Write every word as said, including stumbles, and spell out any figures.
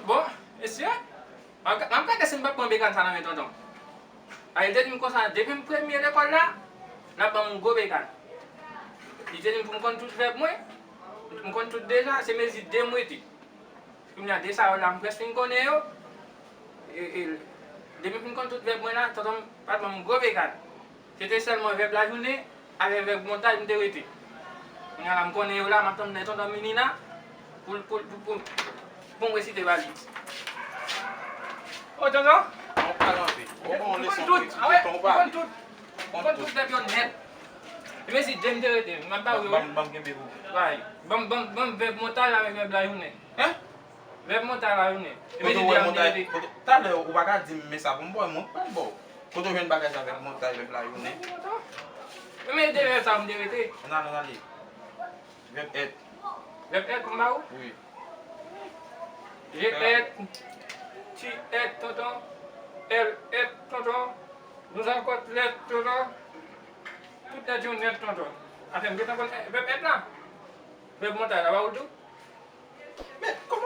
Bon, mesye, m ap gade si m p ap pran bekàn sa nan men tonton. A, li te di m konsa, depi m premye lekòl la, l ap ban m gwo bekàn. Li te di m pou m konn tout vèb mwen, m konn tout deja, se mezi de m rete. Kounye a, de sa yo la, m prèske fin konnen yo. E, e, depi m fin konn tout vèb mwen la, tonton m pa t ban m gwo bekàn. Se te sèlman vèb lajounen avèk vèb montay m te rete. Kounye a la, m konnen yo la, m ap tann lè tonton Minina pou, pou, pou, pou, pou m resite ba li. O, tonton? Ou pa ranpe. Ou bon leson pou etidye. Tonton, ou pa ale. M konn tout. M konn tout vèb yo nèt. E mezi de m te rete. M ap ba ou yo. Ban m, ban m kenbe pou. Ban m, ban m, ban m vèb montay avèk vèb lajounen. Hein? Vèb montay lajounen. E mezi de a m te rete. Talè, ou pa ka di m men sa pou m ba w, mwen pral ba w. Kote w jwenn bagay sa, vèb montay, vèb lajounen? E mezi de vèb sa m te rete. Ann ale, ann ale. Vèb èt. Vèb èt, m ba ou? Wi. Je èt, tu èt, tonton. Elle èt, tonton. Nous avons côtelette, tonton. Tout nèt yo nèt, tonton. Afè m gentan konn vèb èt la. Vèb montay la, ba ou tou? Men, kòman